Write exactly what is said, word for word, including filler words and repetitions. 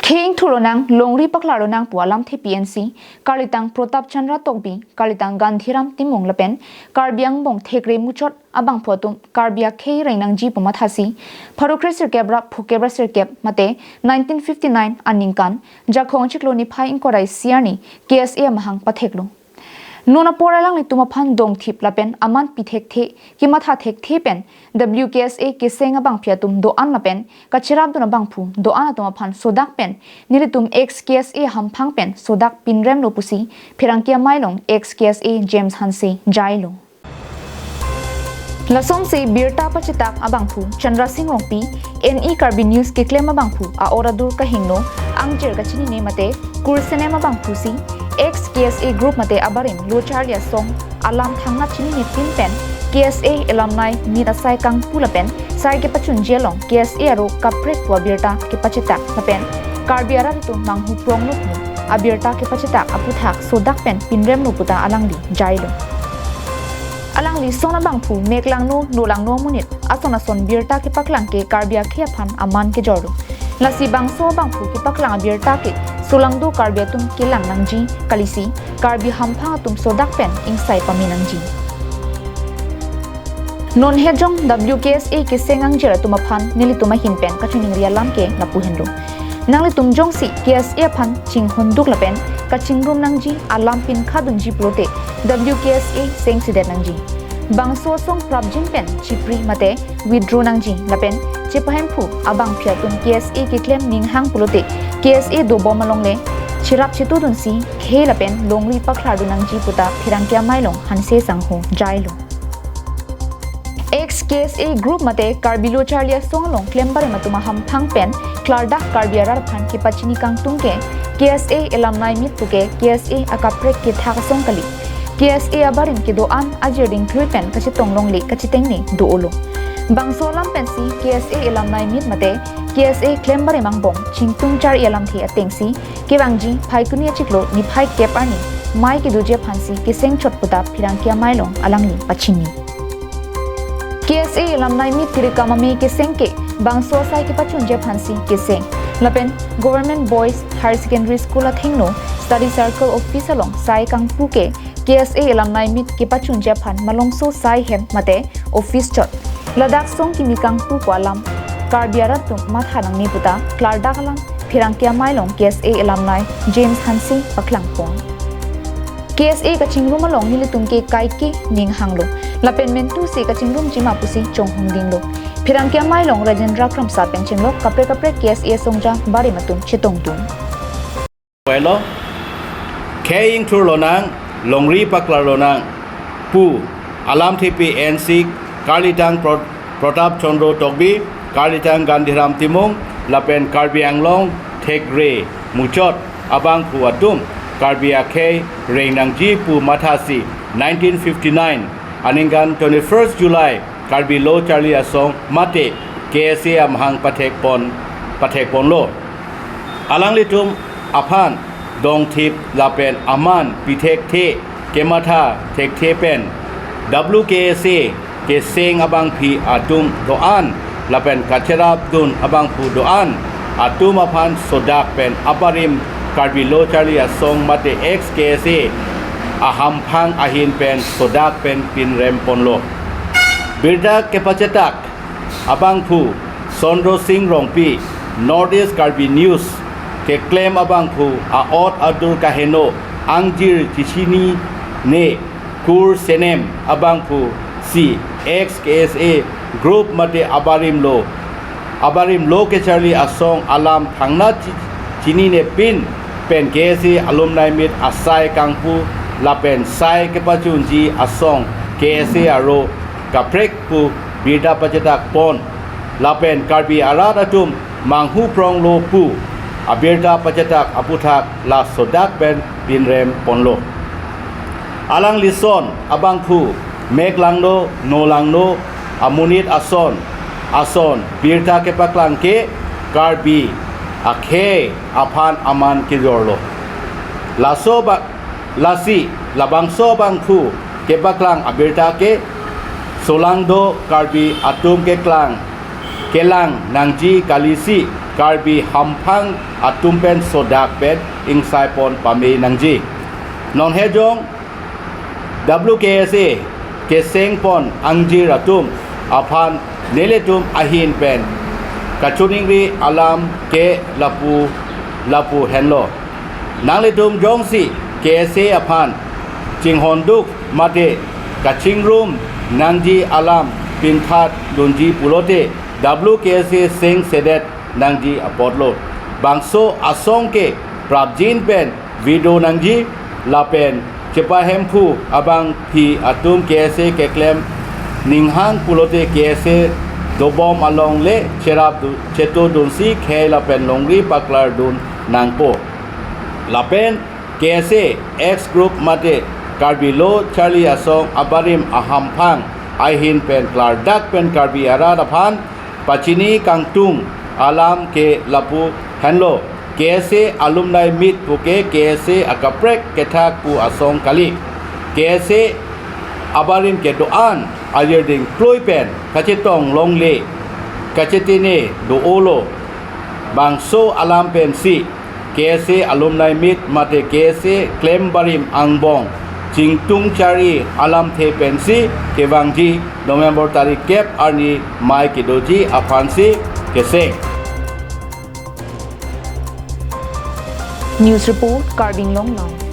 Khei ingthur lonang, longri paklar lonang pu alamthe pi ansi, Karlitang Pratap Chandra Tokbi, Karlitang Gandhiram Timung lapen Karbi angbong thekre muchot abangphu atum Karbi akhei reng nangji pu mathasi, pharo kre sirkep ra phokep ra sirkep mate nineteen fifty-nine aningkan Jakhong chiklo niphai ingkoi ra isi arni K S A amahang patheklo. Non apor alanglitum aphan dongthip lapen aman pi thekthe, kematha thekthe pen W K S A keseng abangpi atum do-an lapen kacherapdun abangphu do-an atum aphan sodak pen nelitum ex K S A hamphang pen sodak pinremlo pusi pherangke amei along ex K S A James Hanse jailo. Lasonsi birta pachetak abangphu Chandra Sing Rongpi, N E Karbi News keklem abangphu a-or adur kahingno angjir kachinine mate kursenem abangphu si ex K S A group mate abarim lo charli asong alam thangnat chinine pin pen K S A alumni meet asai kangpu lapen sai kepachunji along K S A aro kaprek pu abirta kepachetak lapen Karbi arat atum manghu pronglo pu abirta kepachetak aputhak sodak pen pinremlo puta alangli jailo. Alangli son abangphu meklangno nolangno amonit ason ason birta kepaklang ke Karbi akhei aphan aman kejorlo. Lasi bangso abangphu kepaklang abirta ke solangdo Karbi atum kelang nangji kalisi Karbi hamphang atum sodak pen ingsai pame nangji. Non hejong W K S A keseng angjir atum aphan nelitum ahin pen kachiningri alam ke lapu henlo. Nanglitum jongsi K S A aphan chinghonduk lapen kachingrum nangji alam pinkha dunji pulote W K S A sengsidet nangji. Bangso asong prapjin pen chipri mate withdraw nangji lapen chepahemphu abangpi atum K S A keklem ninghang pulote K S A dobom alongle cherap chetudunsi khei lapen longri paklar dun nangji puta pherangke amei along Hanse sangho jailo. Ex K S A group mate Karbi lo charli asong along klem barim atum ahamphang pen klardak Karbi arat aphan kepachini kangtung ke K S A alumni meet puke K S A akaprek kethak asong kali. K S A abarim kedo-an ajir dingthui pen kachetong longle kachitengne do-olo. Bangso alam pensi K S A alumni meet mate K S A klem barim angbong chingtung char-i alamthe atengsi kevangji Phaikuni achiklo niphai kep arni mei kedoji aphansi keseng chot puta pherangke amei along alangli pachini. K S A alumni meet tirikam ame keseng ke bangso asai kepachunji aphansi keseng. Lapen Government Boys Higher Secondary School athengno Study Circle Office along sai kangpu ke K S A alumni meet kepachunji aphan malongso sai hem mate office chot. Ladak song kimi kangpu pu alam Karbi arat atum matha nangne puta klardak alam pherangke amei along K S A alumni James Hanse paklangpon. K S A kachingrum along nelitum ke kaike ninghanglo. Lapen mentu si kachingrumji ma pusi chonghong dinglo. Pherangke amei along Rajendra Kramsa pen chenglok kaprek kaprek K S A asongja barim atum chetongdun. Pulo, khei ingthur lonang, longri paklar lonang pu alamthe pi ansi Karlitang Pro-, Pratap Chandra Tokbi, Karlitang Gandhiram Timung, lapen Karbi Anglong thekre muchot abangphu atum Karbi akhei reng nangji pu mathasi nineteen fifty-nine aningkan twenty-first July Karbi lo charli asong mate K S A amahang pathekpon, pathekponlo. Alanglitum aphan dongthip lapen aman pi thekthe kematha thekthe pen W K S A keseng abangpi atum do-an lapen kacherapdun abangphu do-an atum aphan sodak pen abarim Karbi lo charli asong mate ex K S A ahamphang ahin pen sodak pen pinremponlo. Birta kepachetak abangphu Chandra Sing Rongpi, North East Karbi News keklem abangphu a-ot adur kaheno angjir kachinine kursenem abangphu si ex K S A group mate abarim lo, abarim lo kecharli asong alam thangnat chi-, chinine pin pen K S A alumni meet asai kangpu lapen sai kepachunji asong K S A aro kaprek pu birta pachetakpon lapen Karbi arat atum manghu pronglo pu abirta pachetak aputhak la sodak pen pinremponlo. Alangli son abangphu meklangno nolangno amonit ason ason birta kepaklang ke Karbi akhei aphan aman kejorlo. Laso ba lasi labangso abangphu kepaklang abirta ke solangdo Karbi atum keklang kelang nangji kalisi Karbi hamphang atum pen sodak pen ingsai pon pame nangji. Non hejong W K S A keseng pon angjir atum aphan nelitum ahin pen kachiningri alam ke lapu lapu henlo. Nanglitum jongsi K S A aphan chinghonduk mate kachingrum nangji alam pinthat dunji pulote W K S A seng sedet nangji apotlo. Bangso asong ke prapjin pen vedo nangji lapen chepahemphu abangphi atum K S A keklem ninghang pulote K S A dobom along le cherap du- cheto dunsi khei lapen longri paklar dun nangpo. Lapen K S A X group mate Karbi Lo Charli Asong abarim ahamphang ahin pen klardak pen Karbi arat aphan pachini kangtung alam ke lapu henlo. K S A alumni meet puke K S A akaprek kethak pu asong kali. K S A abarim kedo-an ajirding ploi pen kachetong longle kachetene do-olo. Bangso alam pensi K S A alumni meet mate K S A klem barim angbong chingtung chari alamthe pensi kevangji November tarik kep arni mei kedoji aphansi keseng. News report, Karbi Anglong Now.